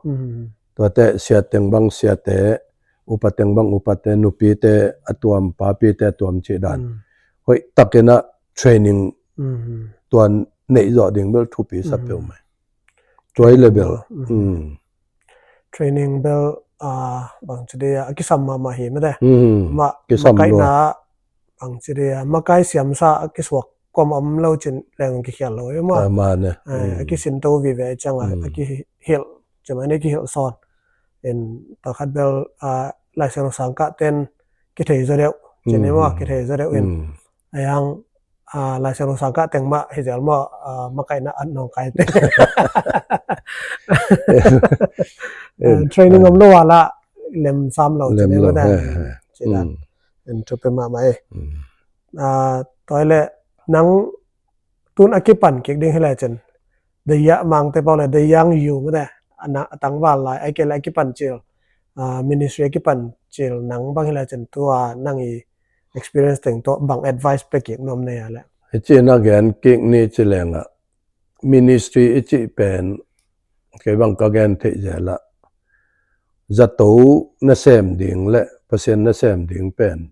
Tuate sia teng bang siate, upa teng bang upate, nupite a tuam, papite a tuam cih dan. Hoih tak in a training tua neih zawh ding bel thupi sa peuhmah. Tua hi le bel. Training bel, ah, bangci dia, a kisam mahmah hi mate. Mah kisam makaihna lua. Bangci dia, makai siamsa a kisuak kawm om lo cin leng kikhial lo hi maw. Ah, mah ne. Eh, a kisinto vive ciang a, a kihilh, cimah ne kihilh sawn. In takhat bel, ah, Laisiangtho sangkah ten kithei zaw deuh, cin hi maw, kithei zaw deuh in. A yang, ah, Laisiangtho sangkah teng mah hi zel maw, ah, makaihna an nawngkai teng. Training om lo a lah lem sam lo ci ne mate. Ci dan en thupi mahmah e. Tua ile nang tun a kipan kik ding hi le cin, the young, Mangte pau le the young you mate, a tangval lai ai kei le a kipan cil, ministry a kipan cil nang bang hi le cin, tua nang i experience teng tawh bang advice pe kik nuam nei a le? Hi ci na gen kik ni ci lengah, ministry i cih pen kei bang ka gen theih zelah zato na sem ding le Pasian na sem ding pen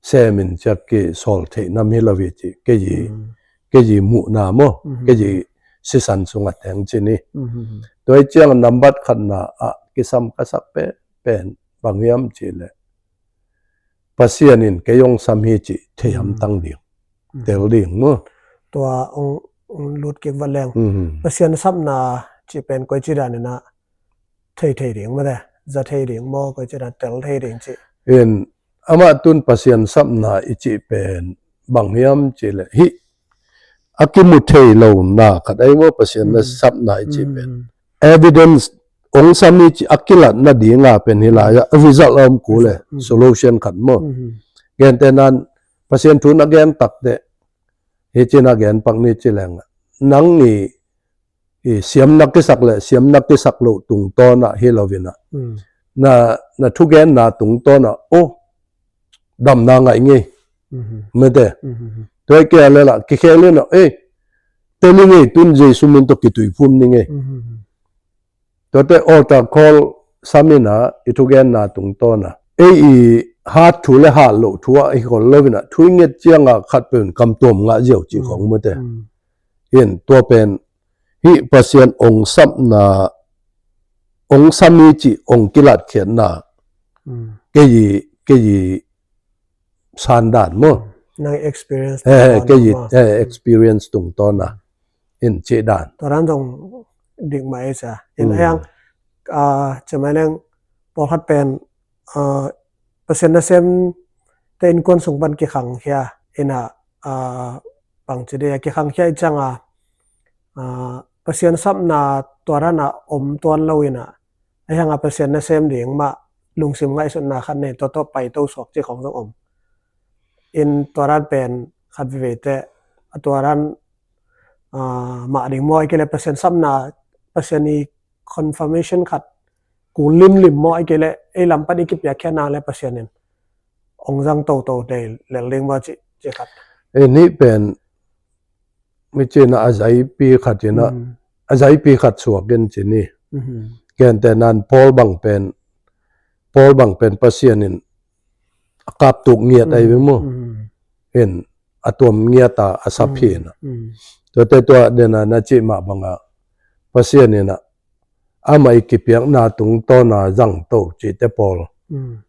sem in ciak kisawl theih nam hi lo hi ci, kei i muhna maw, kei i sisan sungah teng ci ni. Tua i ciang nambat khatna ah kisam ka sak pe pen bang hiam ci le Pasian in kei hong sam hi ci thei hamtang ding, tel ding maw. Tua hong lut kik vat leng Pasian sapna ci pen koi ci dan in a thei thei ding mate, za thei ding maw, koi ci dan tel thei ding ci. In amah tun Pasian sapna i ci pen bang hiam ci le hih a kimu thei lo na khat ai maw, Pasian na sapna i ci pen evidence ong sam i ci a kilat nadinga pen hi lai-ah result a om kul e, solution khat maw. Gente nan Pasian thu na gen takte hi ci na gen pak ni ci lengah, nang i siam na kisak le siam na kisak loh tungtawnah hi lo inah na thugenna tungtawnah o damna ngaih ngei mete. Tua i kia lelah kikhel inah ei teli ngei tun Jesu min tawh kituiphum ni ngei. Tuate altar call sam inah i thugenna tungtawnah ei i hat thu le hat loh thu ah i khol lo inah thu i nget cianga khat pen kamtuam ngah ziau cih khong mete. In tua pen hih Pasian ong sapna ong sam i cih ong kilatkhiatna kei i kei i sandan maw? Nang experience kei i experience tungtawna in cih dan. Tua dan zong dik mah ei sa in a yang cemai leng pawlkhat pen Pasian nasem te innkuan sung pan kikhangkhia inah pangci dei a kikhangkhia i cianga Pasian sapna tua dana om tuan lo inah a hianga Pasian nasem ding mah lungsim ngaihsutna khat nei tawtawh paito suak ci khong zong om. In tua dan pen khat viveite a tua dan mah ding maw, ai kei le Pasian sapna Pasian i confirmation khat kul limlim maw, ai kei le ei lam pan i kipiakkhiatna le Pasian in ong zang toto dei lel ding maw ci khat. Ei nih pen mi cina a zaipi khat ina a zaipi khat suak in ci ni. Gente nan Paul bang pen Paul bang pen Pasian in a kaptuk ngiat ai ve maw? In a tuam ngiat a a sap hi ina. Tuate tua dena na cih mah banga Pasian ina amah i kipiakna tungtawna zangto cihte pawl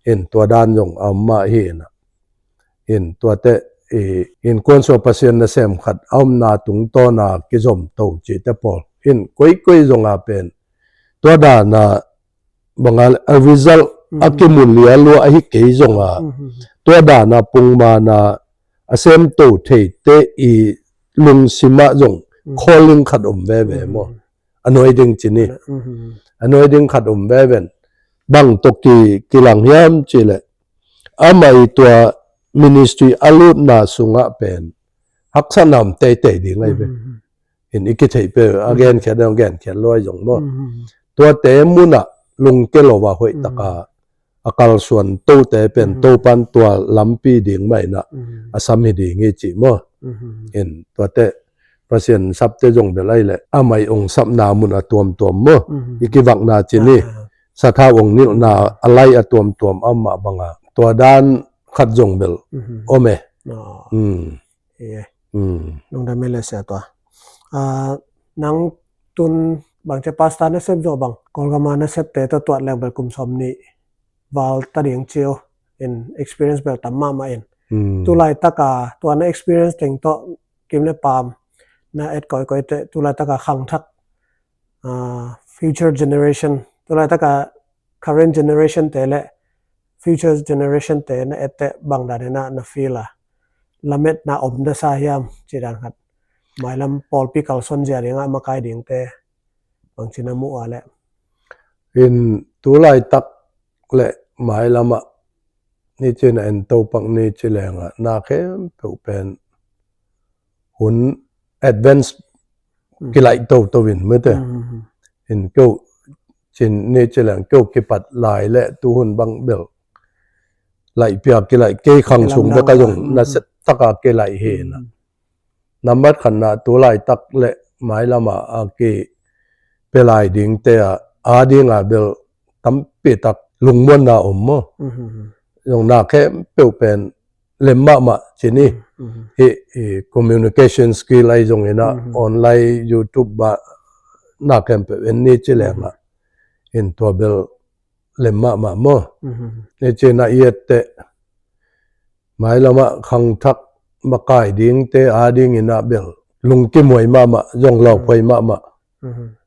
in tua dan zong a om mah hi ina. In tuate i innkuan sua Pasian nasem khat a omna tungtawna kizomto cihte pawl in koikoi zonga pen tua dana banga a result a kimu lialua ahi kei zonga tua dana pungmana a semto theite i lungsimah zong calling khat om veve maw? A nuai ding ci ni. A nuai ding khat om veven bang tawh kilang hiam cih leh amah i tua ministry a lutna sungah pen haksatna om teitei ding ahi ve. In i kitheih pe a genkhiat deuh genkhiat luai zong maw? Tuate munah lungke lo a hoihtaka a kalsuan tote pen Topan tua lampi ding mah inah a sam hi ding hi cih maw? In tuate Pasian sapte zong bel ahi leh amah i ong sapna mun a tuamtuam maw? I kivakna ci ni. Sathau ong nilhna a lai a tuamtuam amah banga tua dan khat zong bel om e. Lungdam e le sia tua. Nang tun bangcia pastor nasep zawh bang Kawlgama nasepte tawh tuat leng bel kum sawm nih val ta ding cio in experience bel tam mahmah in. Tulaitaka tua na experience teng tawh kim le paam na et kawikawi teh tulaitaka khangthak future generation, tulaitaka current generation te le future generation te na et teh bang dan ina na feel a lametna om dasa hiam cih dan khat. Mailam pawlpi kalsuan zia dingah makai dingte bangci na muh a leh. In tu laitak le mailamah ni cin a en to pak ni ci lengah na khempeuh pen hun advance kilaih toto in mete. In keu cin ni ci leng keu kipat lai le tuhun bang bel laih pia kilaih kei khang sung bek a zong na set taka kilaih hi na. Nambat khatna tu laitak le mailama a ki pelai dingte a a dinga bel tampitak lungmuanna om maw? Zong na khempeuh pen lem mahmah cini hi, communication skill ai zong ina online YouTube ba na khempeuh en ni ci lengah in tua bel lem mahmah maw? Ni cina i etteh mailamah khangthak makai dingte a dingina bel lungkimuai mahmah zong lauphuai mahmah.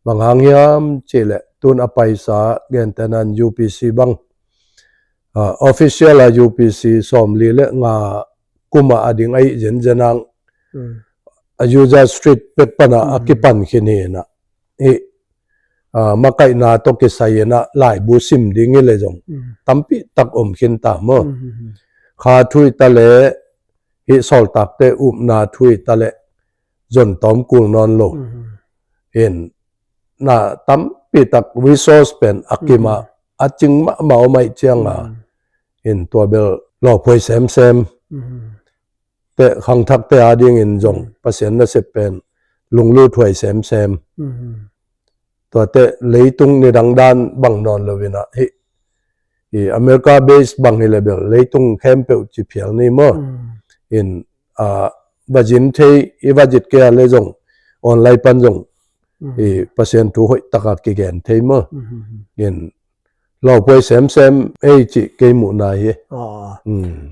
Bang hang hiam cih leh tun a paisa gentenan U P C bang official a U P C sawmli le nga kuma a ding ahi zenzenang a user street pek pana a kipan khin hi na hi. Makaihna tawh kisai ina laibu sim ding hi le zong tampi tak om khin ta maw? Kha thu hi ta le hi sawltakte upna thu hi ta le zon tawm kul nawn lo. In na tampi tak resource pen a kima a cing mahmah om aih cianga in tua bel lawphuai semsem. Te khangthakte a dingin zong Pasian nasep pen lungluthuai semsem. Tuate leitung nidang dan bang nawn lo ina hi, hi America base bang hi le bel leitung khempeuh ci phial ni maw? In va zin thei i va zit kei a le zong online pan zong hi Pasian thu hoih taka kigen thei maw? In lawphuai semsem ei cih kei muhna hi.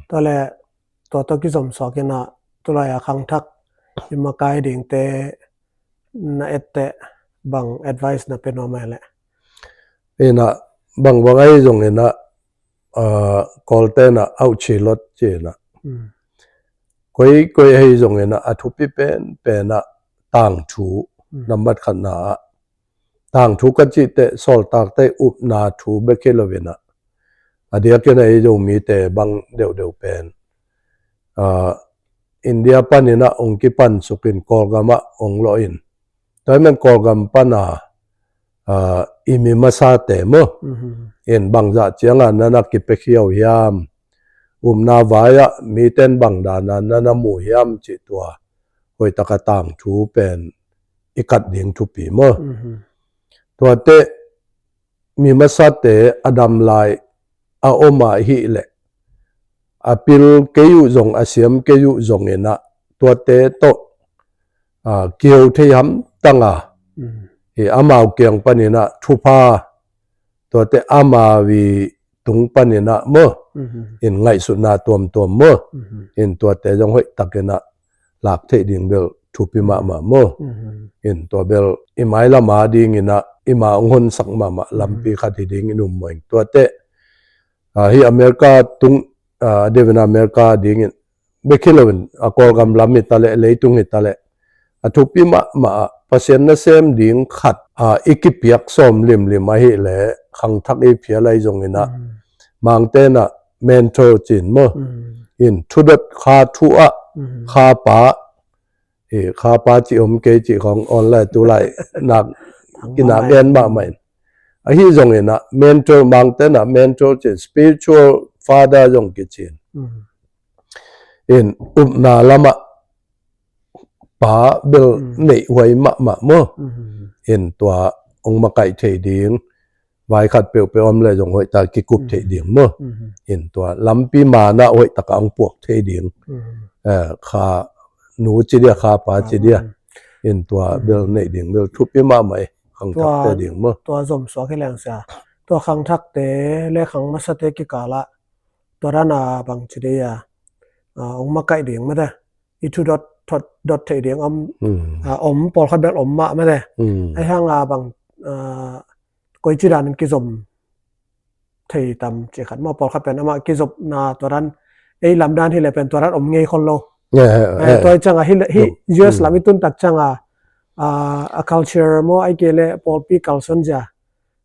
Tua le tua tawh kizom suak ina tulai a khangthak i makai dingte na etteh bang advice na pe nuam ai leh? Ina bang bang ahi zong ina Kawlte na auchi lot ci ina koi koi ahi zong ina a thupi pen pena tangthu nambat khatna ah tangthu ka cih teh sawltakte upna thu bek hi lo ina a diakin a ei Zomite bang deuhdeuh pen India panin a ong kipan sukin Kawlgam ah ong lawh in tua hi men Kawlgam pana i mi masate maw? In bangzah cianga nana kipekhiau hiam? Upna vai-ah miten bangdana nana mu hiam cih tua hoihtaka tangthu pen i kat ding thupi maw? Tuate mi masate a damlai a om ahih leh a pil kei uh zong a siam kei uh zong ina tuate tawh kiheu thei hamtanga hi amau kiang panina thupha tuate amau i tung panina maw? In ngaihsutna tuamtuam maw? In tuate zong hoihtakina lak theih ding bel thupi mahmah maw? In tua bel i mailama dingina ima ong honsak mahmah lampi khat hi dingin um maw in tuate hi America tung a deuhin America dingin bek hi loin a Kawlgam lam hi taleh leitung hi taleh a thupi mahmah ah Pasian nasem ding khat i kipiak sawm limlim ahih leh khangthak i phial ahi zongina Mangtena mentor cin maw? In thudot kha thu ah kha pa Kha pa cih om kei cih khong online tulai nak kinak gen mahmah in ahi zongin ah mentor, Mangtena mentor cih spiritual father zong kicin in upna lamah pa bel neih huai mahmah maw? In tua ong makaih thei ding vai khat peuhpeuh om le zong hoihtak kikup theih ding maw? In tua lampi manah hoihtakah hong puak thei ding kha nu ci dia, kha pa ci dia, in tua bel neih ding bel thupi mahmah e, khangthakte ding maw? Tua zomsuak hi leng sia, tua khangthakte le khangmasate kikalah tua dana bang ci dia hong makaih ding mate, i thudot thot dot theih ding om, om pawlkhat bel om mah mate. Ahi hanga bang koici danin kizom thei tam cih khat maw? Pawlkhat pen amah kizopna tua dan ei lamdan hileh pen tua dan om ngei khol lo. Tua hi cianga hi U S lam i tuntak cianga a, a culture maw, ai kei le pawlpi kalsuan zia,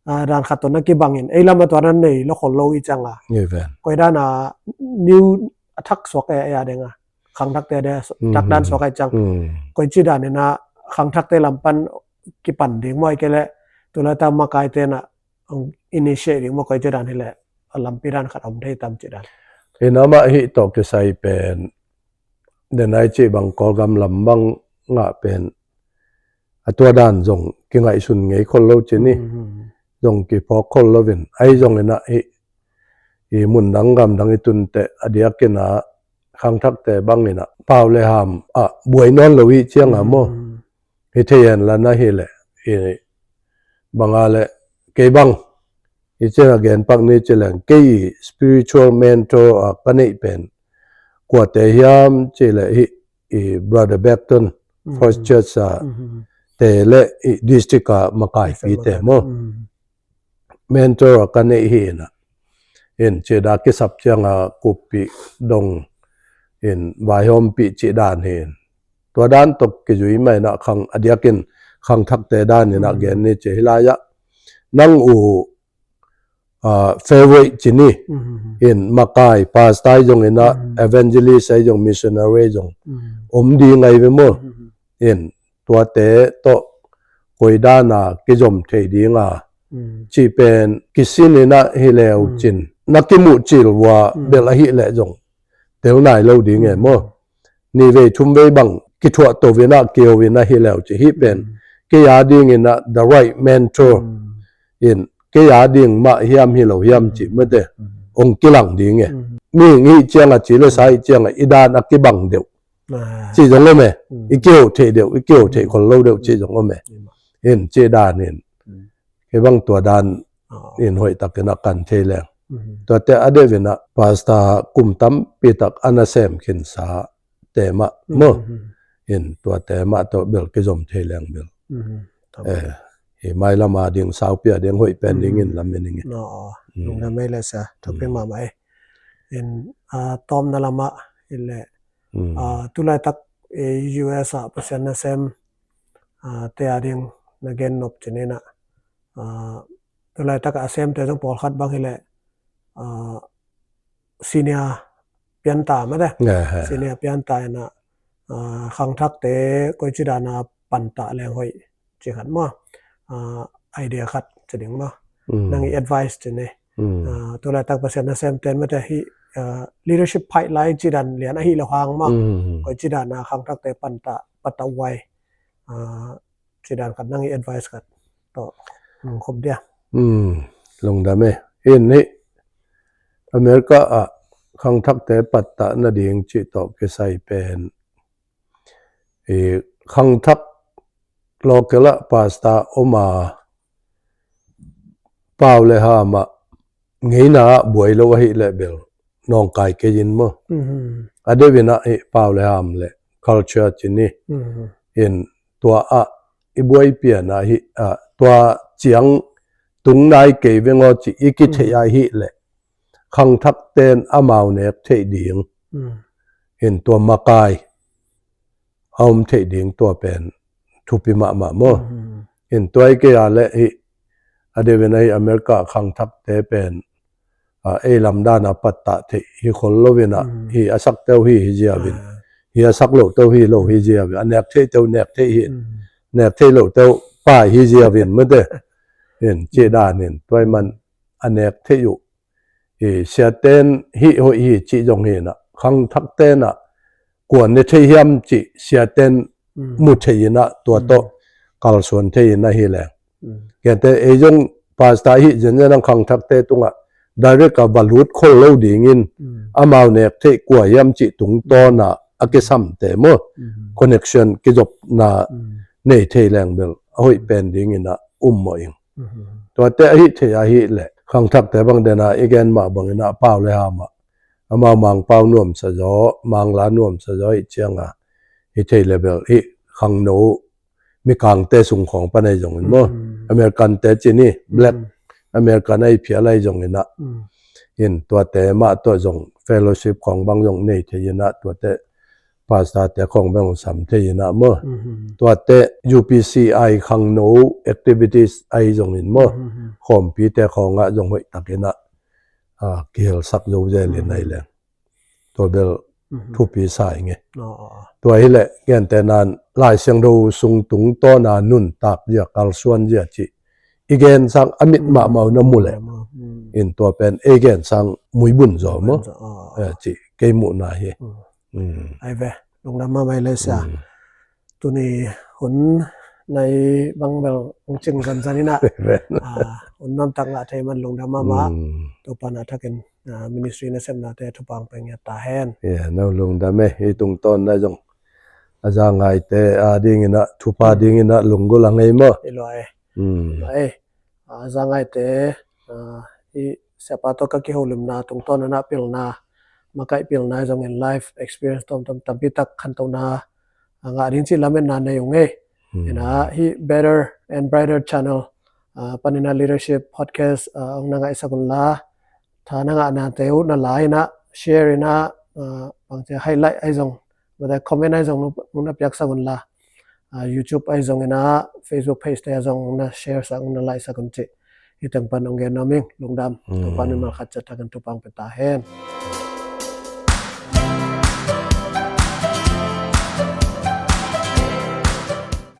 a, dan khat tawh na kibangin ei lam a tua na nei lo khol lo i cianga. Nge ven. Koi dan a new a thak suak e, e a denga. Khangthakte de, mm, thak dan suak ai ciang. Mm. Koi ci dan ina khangthakte lam pan kipan ding maw, ai kei le tulata makaite na initiate ding maw, koi ci dan hi le a lampi dan khat om thei tam ci dan. Ina mah hi tawh kisai pen, denai ci bang Kawlgam lam bang ngah pen, a tua dan zong kingaihsun ngei khol lo ci ni. Mm. Zong kiphawk khol lo vin. Ai zong ina hi, i mun dang gam dang i tunte a diak ina khangthakte bang ina pau le ham a buai nawn lo i cianga maw. Mm. Hi thei en la na hi le, i banga le kei bang. I cianga gen pak ni ci leng kei spiritual mentor a ka neih pen. Kuate hiam ci le hi, i Brother Beckton, mm, First Church a, mm, te le i district a makaipi te maw. Mm. Mentor a ka neih hi ina. In ci da kisap cianga kupi dong in vaihawmpi ci dan hi in. Tua dan tawh kizui mai ina khang a diakin khangthakte dan ina, mm, gen ni ci hi lai a. Nang u ah, favorite ci ni. Mm. In makai, pastor zong ina, mm, evangelist ai zong, missionary ai zong. Mm. Om ding ai ve maw. Mm. In tuate tawh koi dana kizom thei dinga. Mm. Ci pen kisin ina hi leu, mm, cin. Na kimuh cil ua, mm, bel ahi le zong. Tel nai lo ding e maw. Mm. Ni vei thum vei bang kithuah to vina kio vina hi leu ci hi pen. Mm. Kei a ding ina the right mentor. Mm. In kei a ding mah hiam hi lo hiam ci, mm, mate. Mm. Ong kilang ding e. Mm. Mi ngi cianga ci le sa i cianga i dan a kibang deuh. Ah. Ci zong lo me. Mm. I kio thei deuh, i kio thei, mm, khol lo deuh ci zong lo me. Mm. In ci dan in. Mm. Kei bang tua dan, oh, in hoih takin a kan thei leng. Mm. Tuate a deuh ina pastor kum tampi tak ana sem khinsa te mah, mm, maw. Mm. In tuate mah tawh bel kizom thei leng bel. Mm. Eh, hi mai lama ding saupi a ding hoih pen ding in, mm, lam in ing e. No, mm, lungdam ei le sa, thupi, mm, mahmah ei. In, ah, tawmna lama in le, mm, ah, tulaitak, eh, U S a Pasian nasem, ah, te a ding na gen nop ci ni na. Ah, tulaitak a semte zong pawlkhat bang hi le, ah, senior pianta mate. Senior pianta ina, ah, khangthakte koi ci dana panta leng hoih ci khat maw. Ah, idea khat ci ding maw. Mm. Nang i advice ci ni. Mm. Ah, tulaitak Pasian nasem ten mate hi, ah, leadership pipeline ci dan lian ahi lo hang maw. Mm. Koi ci dana khangthakte panta, panta uai. Ah, ci dan khat nang i advice khat tawh, mm, khop dia. Mm, lungdam e. In hi America a khangthakte pattah nading ci tawh kisai pen. I khangthak local a pastor om a pau le ham a ngeina ah buai lo ahi le bel nawngkai kei in maw. Mhm. A deuh ina hi pau le ham le culture ci ni. Mhm. In tua ah i buai pian ahi, ah, tua ciang tung nai kei veng aw ci i kithei, mhm, ahi le khangthak ten amau nek theih ding. Mhm. In tua makai a om theih ding tua pen thupi mahmah maw. Mhm. In tua i kei a le hi a deuh ina hi America khangthakte pen, ah, ei lam dana pattah theih hi khol lo ina, mm, hi a sak teu hi hi zia vin. Ah. Hi a sak lo teu hi lo hi, mm, zia vin. A nek theih teu nek theih hi. Mm. Nek theih lo teu pai hi zia vin mate. In ci, mm, dan in tua i man a nek theih uh. I siaten hi hoih hi ci zong hi na. Khangthak ten a kua ne thei hiam ci siaten, mm, mu thei ina tua tawh, mm, kalsuan thei ina hi leng. Mm. Kente ei zong pastor hi zenzen ang khangthakte tungah direct a va lut khol lo dingin, mm, amau nek theih kua hiam ci tungtawn a, mm, a kisamte maw. Mm. Connection kizopna, mm, nei thei leng bel a hoih pen ding ina um mawh ing. Mm. Tuate ahi thei ahi le khangthakte bang dena i gen mah bang ina pau le ham a amau mangpau nuamsa zaw, mangla nuamsa zaw i cianga hi thei le bel hi khangno mikangte sung khawng pan ei zongin maw. Mm. American te ci ni, black, mm, American ei phial ei zong ina. Mm. In tuate mah tua zong fellowship khawng bang zong nei thei ina tuate pastor te khawng beng sam thei inah maw. Tuate U P C I khangno activities ahi zongin maw, khawmpite khawngah zong hoih takinah kihelsak zo zelin ahi leng tua bel thupi sa ing e. Tua hileh gentehna in Lai Siangtho sung tungtawna nuntak zia, kalsuan zia cih i gen sang a mit mahmah uh na mu leh in tua pen ei gen sang muibun zaw maw, cih kei muhna hi. Ai ve, lungdam mahmah hi le sia. Tuni hun nai bang bel hong cing zanzan inah hun nuamtak ngah thei man lungdam mahmah. Topa na thakin ministry nasepnate thupha hong pia ngiat ta hen. No lungdam e, hi tungtawn na zong a zangaite a dinginah thupha dinginah lunggulh a ngei maw. Ei, a zangaite i siapa tawh ka kiholimna tungtawn inah pilna, makaih pilna zongin life experience tomtom tampitak khantohna a ngah ding cih lametna nei ung ei. Inah hih Better and Brighter channel paninah leadership podcast hong na ngaihsak unla, tha na ngahnate uh na la inah share inah bangcia highlight ahi zong, mate comment ahi zong nung na piaksak unla, YouTube ahi zong inah Facebook page te a zong nung na share sak, nung na like sak un cih hi teng pan hong gen nuam ing. Lungdam. Topa in malkhat ciat thakin thupha hong pia ta hen.